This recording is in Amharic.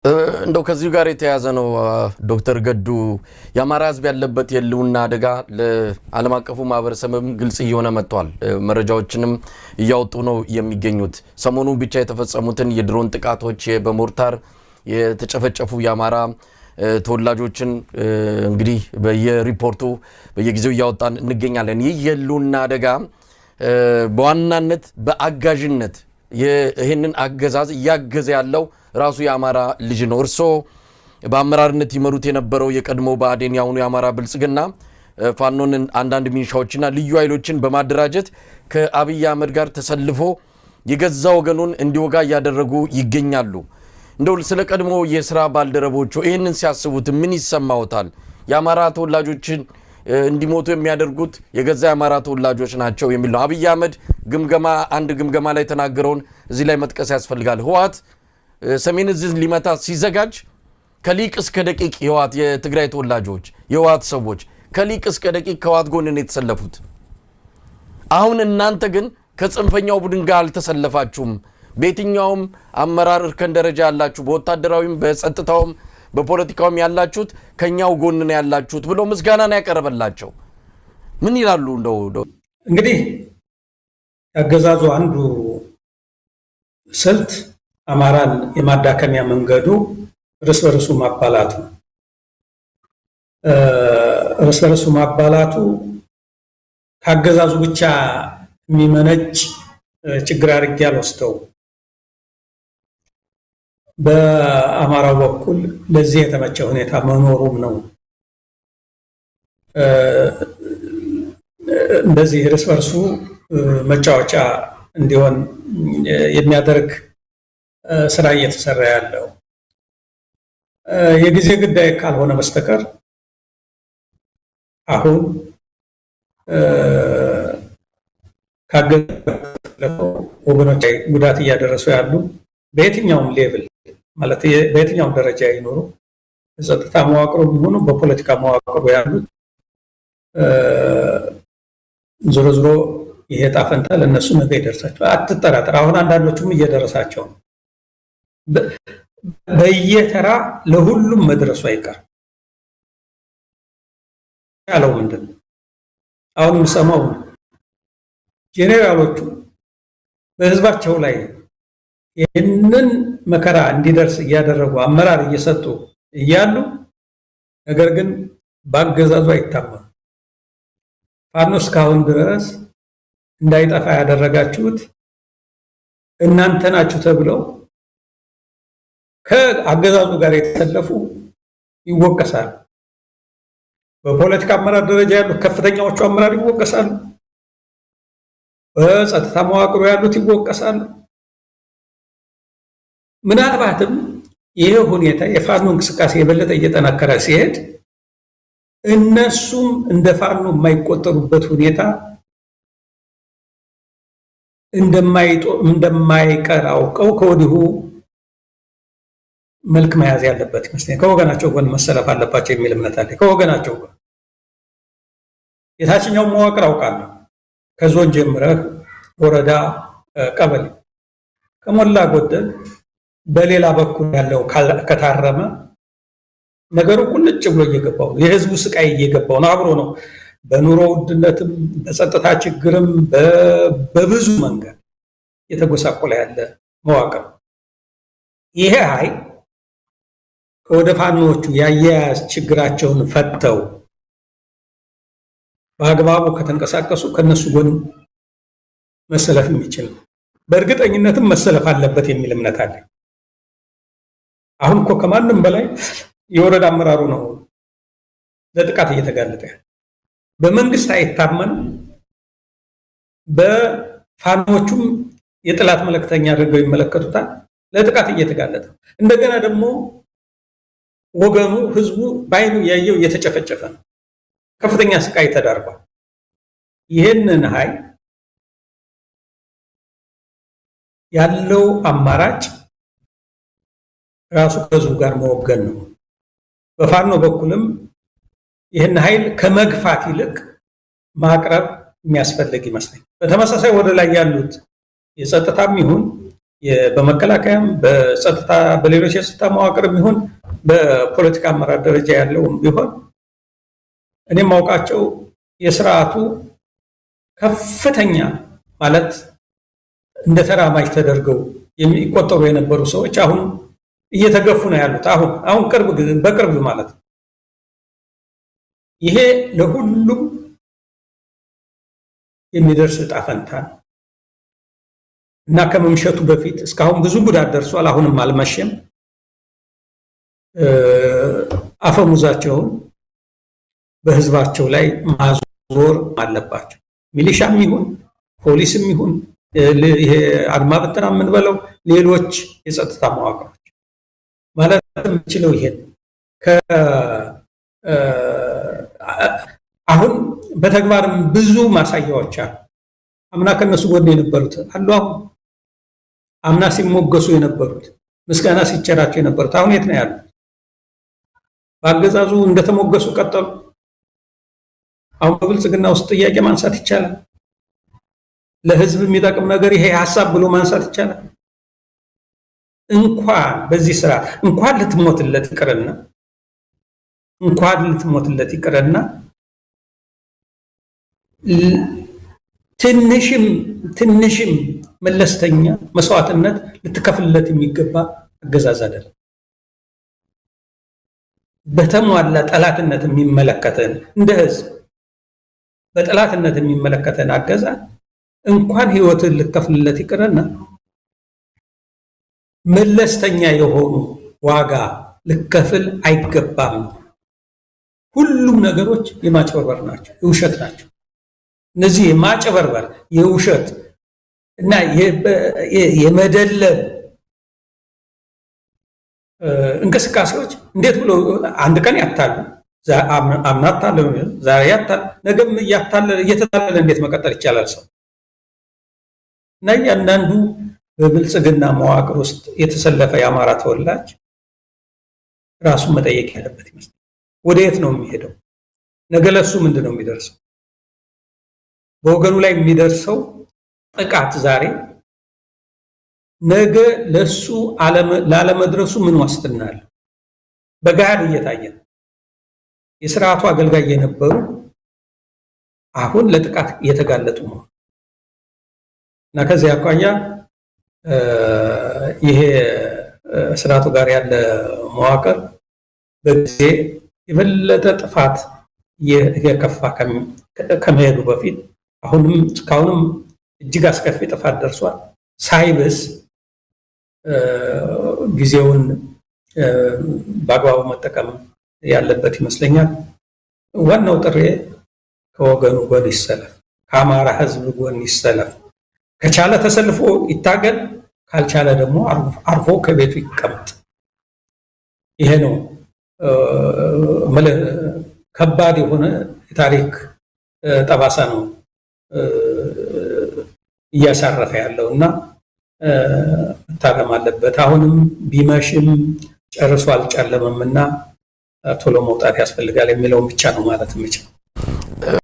እንደው ከዚሁ ጋር የተያያዘ ነው ዶክተር ገዱ፣ የአማራ ሕዝብ ያለበት የህልውና አደጋ ለዓለም አቀፉ ማህበረሰብም ግልጽ እየሆነ መጥቷል። መረጃዎችንም እያወጡ ነው የሚገኙት። ሰሞኑን ብቻ የተፈጸሙትን የድሮን ጥቃቶች፣ በሞርታር የተጨፈጨፉ የአማራ ተወላጆችን እንግዲህ በየሪፖርቱ በየጊዜው እያወጣን እንገኛለን። ይህ የህልውና አደጋ በዋናነት በአጋዥነት ይህንን አገዛዝ እያገዘ ያለው ራሱ የአማራ ልጅ ነው። እርስዎ በአመራርነት ይመሩት የነበረው የቀድሞ ብአዴን፣ የአሁኑ የአማራ ብልጽግና ፋኖን፣ አንዳንድ ሚኒሻዎችና ልዩ ኃይሎችን በማደራጀት ከአብይ አህመድ ጋር ተሰልፎ የገዛ ወገኑን እንዲወጋ እያደረጉ ይገኛሉ። እንደው ስለ ቀድሞ የስራ ባልደረቦቹ ይህንን ሲያስቡት ምን ይሰማዎታል? የአማራ ተወላጆችን እንዲሞቱ የሚያደርጉት የገዛ የአማራ ተወላጆች ናቸው የሚል ነው። አብይ አህመድ ግምገማ አንድ ግምገማ ላይ የተናገረውን እዚህ ላይ መጥቀስ ያስፈልጋል። ህወሓት ሰሜን ዕዝን ሊመታ ሲዘጋጅ ከሊቅ እስከ ደቂቅ የህወሓት የትግራይ ተወላጆች፣ የህወሓት ሰዎች ከሊቅ እስከ ደቂቅ ከህወሓት ጎን ነው የተሰለፉት። አሁን እናንተ ግን ከጽንፈኛው ቡድን ጋር አልተሰለፋችሁም። በየትኛውም አመራር እርከን ደረጃ ያላችሁ፣ በወታደራዊም፣ በጸጥታውም፣ በፖለቲካውም ያላችሁት ከኛው ጎን ነው ያላችሁት ብሎ ምስጋናን ያቀረበላቸው ምን ይላሉ? እንደው እንግዲህ ያገዛዙ አንዱ ስልት አማራን የማዳከሚያ መንገዱ እርስ በርሱ ማባላቱ። እርስ በርሱ ማባላቱ ካገዛዙ ብቻ የሚመነጭ ችግር አድርጌ አልወስደውም። በአማራው በኩል ለዚህ የተመቸ ሁኔታ መኖሩም ነው። እንደዚህ እርስ በርሱ መጫወቻ እንዲሆን የሚያደርግ ስራ እየተሰራ ያለው። የጊዜ ጉዳይ ካልሆነ በስተቀር አሁን ካገዛዙ ወገኖች ላይ ጉዳት እያደረሱ ያሉ በየትኛውም level፣ ማለት በየትኛውም ደረጃ ይኖሩ፣ በጸጥታ መዋቅሩ የሚሆኑ በፖለቲካ መዋቅሩ ያሉት፣ ዞሮ ዞሮ ይሄ ዕጣ ፈንታ ለእነሱ ነገ ይደርሳቸዋል። አትጠራጠር። አሁን አንዳንዶቹም እየደረሳቸው ነው። በየተራ ለሁሉም መድረሱ አይቀርም። ያለው ምንድን ነው? አሁን የምሰማው ጄኔራሎቹ በህዝባቸው ላይ ይህንን መከራ እንዲደርስ እያደረጉ አመራር እየሰጡ እያሉ ነገር ግን በአገዛዙ አይታመኑ። ፋኖ እስካሁን ድረስ እንዳይጠፋ ያደረጋችሁት እናንተ ናችሁ ተብለው ከአገዛዙ ጋር የተሰለፉ ይወቀሳሉ። በፖለቲካ አመራር ደረጃ ያሉት ከፍተኛዎቹ አመራር ይወቀሳሉ። በጸጥታ መዋቅሩ ያሉት ይወቀሳሉ። ምናልባትም ይሄ ሁኔታ የፋኖ እንቅስቃሴ የበለጠ እየጠናከረ ሲሄድ እነሱም እንደ ፋኖ የማይቆጠሩበት ሁኔታ እንደማይቀር አውቀው ከወዲሁ መልክ መያዝ ያለበት ይመስለኛል። ከወገናቸው ጎን መሰለፍ አለባቸው የሚል እምነት አለ። ከወገናቸው ጎን የታችኛው መዋቅር አውቃለሁ። ከዞን ጀምረህ ወረዳ፣ ቀበሌ ከሞላ ጎደል በሌላ በኩል ያለው ከታረመ ነገሩ ቁልጭ ብሎ እየገባው ነው። የህዝቡ ስቃይ እየገባው ነው። አብሮ ነው። በኑሮ ውድነትም በጸጥታ ችግርም በብዙ መንገድ የተጎሳቆለ ያለ መዋቅር። ይሄ ኃይል ከወደ ፋኖዎቹ የአያያዝ ችግራቸውን ፈተው በአግባቡ ከተንቀሳቀሱ ከነሱ ጎን መሰለፍ የሚችል ነው። በእርግጠኝነትም መሰለፍ አለበት የሚል እምነት አለ። አሁን እኮ ከማንም በላይ የወረዳ አመራሩ ነው ለጥቃት እየተጋለጠ ያለ። በመንግስት አይታመንም፣ በፋኖቹም የጥላት መልእክተኛ አድርገው ይመለከቱታል። ለጥቃት እየተጋለጠ እንደገና ደግሞ ወገኑ ህዝቡ በአይኑ እያየው እየተጨፈጨፈ ነው። ከፍተኛ ስቃይ ተዳርጓል። ይህንን ኃይል ያለው አማራጭ ራሱ ከህዝቡ ጋር መወገን ነው። በፋኖ በኩልም ይህን ኃይል ከመግፋት ይልቅ ማቅረብ የሚያስፈልግ ይመስለኛል። በተመሳሳይ ወደ ላይ ያሉት የጸጥታም ይሁን በመከላከያም በጸጥታ በሌሎች የጸጥታ መዋቅርም ይሁን በፖለቲካ አመራር ደረጃ ያለውም ቢሆን እኔም ማውቃቸው የስርዓቱ ከፍተኛ ማለት እንደ ተራማጅ ተደርገው የሚቆጠሩ የነበሩ ሰዎች አሁን እየተገፉ ነው ያሉት። አሁን አሁን ቅርብ በቅርብ ማለት ነው። ይሄ ለሁሉም የሚደርስ ዕጣ ፈንታ ነው እና ከመምሸቱ በፊት እስካሁን ብዙ ጉዳት ደርሷል። አሁንም አልመሸም። አፈሙዛቸውን በህዝባቸው ላይ ማዞር አለባቸው። ሚሊሻም ይሁን ፖሊስም ይሁን ይሄ አድማ ብተና የምንበለው ሌሎች የጸጥታ መዋቅሮች ማለት የምችለው ይሄን አሁን በተግባርም ብዙ ማሳያዎች አሉ። አምና ከነሱ ጎን የነበሩት አሉ። አሁን አምና ሲሞገሱ የነበሩት ምስጋና ሲቸራቸው የነበሩት አሁን የት ነው ያሉት? በአገዛዙ እንደተሞገሱ ቀጠሉ። አሁን በብልጽግና ውስጥ ጥያቄ ማንሳት ይቻላል። ለህዝብ የሚጠቅም ነገር ይሄ ሀሳብ ብሎ ማንሳት ይቻላል። እንኳን በዚህ ስራ እንኳን ልትሞትለት ይቅርና እንኳን ልትሞትለት ይቅርና ትንሽም ትንሽም መለስተኛ መስዋዕትነት ልትከፍልለት የሚገባ አገዛዝ አይደለም። በተሟላ ጠላትነት የሚመለከተን እንደ ህዝብ በጠላትነት የሚመለከተን አገዛዝ እንኳን ህይወትን ልከፍልለት ይቅርና መለስተኛ የሆኑ ዋጋ ልከፍል አይገባም። ሁሉም ነገሮች የማጭበርበር ናቸው፣ የውሸት ናቸው። እነዚህ የማጭበርበር የውሸት እና የመደለብ እንቅስቃሴዎች እንዴት ብሎ አንድ ቀን ያታሉ፣ አምና አታለሉ፣ ዛሬ ያታል፣ ነገም እያታለለ እየተታለለ እንዴት መቀጠል ይቻላል ሰው? እና እያንዳንዱ በብልጽግና መዋቅር ውስጥ የተሰለፈ የአማራ ተወላጅ ራሱን መጠየቅ ያለበት ይመስላል። ወደ የት ነው የሚሄደው? ነገ ለሱ ምንድን ነው የሚደርሰው? በወገኑ ላይ የሚደርሰው ጥቃት ዛሬ ነገ ለሱ ላለመድረሱ ምን ዋስትና አለ? በገሃድ እየታየ ነው። የስርዓቱ አገልጋይ የነበሩ አሁን ለጥቃት እየተጋለጡ ነው እና ከዚህ አኳያ ይሄ ስርዓቱ ጋር ያለ መዋቅር በጊዜ የበለጠ ጥፋት የከፋ ከመሄዱ በፊት አሁንም እስካሁንም እጅግ አስከፊ ጥፋት ደርሷል። ሳይብስ ጊዜውን በአግባቡ መጠቀም ያለበት ይመስለኛል። ዋናው ጥሬ ከወገኑ ጎን ይሰለፍ፣ ከአማራ ሕዝብ ጎን ይሰለፍ። ከቻለ ተሰልፎ ይታገል፣ ካልቻለ ደግሞ አርፎ ከቤቱ ይቀመጥ። ይሄ ነው ከባድ የሆነ የታሪክ ጠባሳ ነው እያሳረፈ ያለው እና መታረም አለበት። አሁንም ቢመሽም ጨርሶ አልጨለመም እና ቶሎ መውጣት ያስፈልጋል የሚለውን ብቻ ነው ማለት የምችለው።